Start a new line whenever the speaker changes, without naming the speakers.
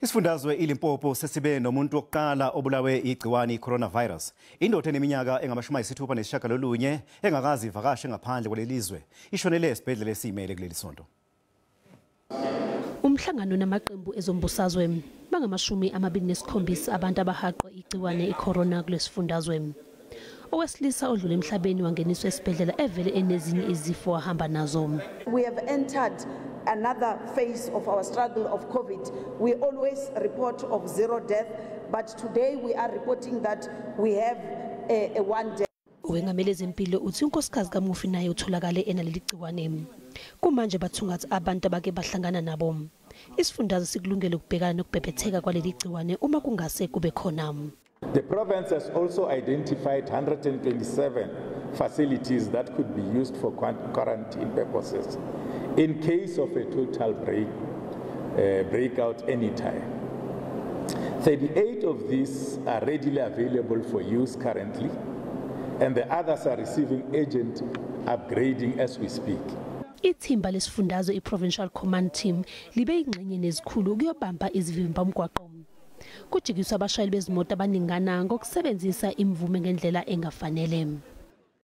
Isifundazwe iLimpopo sesibe nomuntu wokuqala obulawe igciwane i-coronavirus. Indoda eneminyaka engama-69 engakazi ivakashe ngaphandle kwalelizwe ishonele esibhedlela esiyimele kuleli sonto.
Umhlangano namaqembu ezombusazwe bangama-27 abantu abahaqwe igciwane i-corona kulesifundazwe. Owesilisa odlule emhlabeni wangeniswa esibhedlela evele enezinye izifo ahamba nazo.
We have entered another phase of our struggle of COVID. We always report of zero death, but today we are reporting that we have a one death.
Owengamele ezempilo uthi unkosikazi kamufi naye utholakale enaleli gciwane. Kumanje bathungatha abantu abake bahlangana nabo. Isifundazwe sikulungele ukubhekana nokubhebhetheka kwaleli gciwane uma kungase kube khona.
The province has also identified 127 facilities that could be used for quarantine purposes in case of a total breakout anytime. 38 of these are readily available for use currently, and the others are receiving urgent upgrading as we speak.
Ithimba lesifundazwe i-Provincial Command Team libe ingxenye nezikhulu ukuyobamba izivimba umgwaqo. Kujikiswa abashayeli bezimoto abaningana ngokusebenzisa imvume ngendlela engafanele.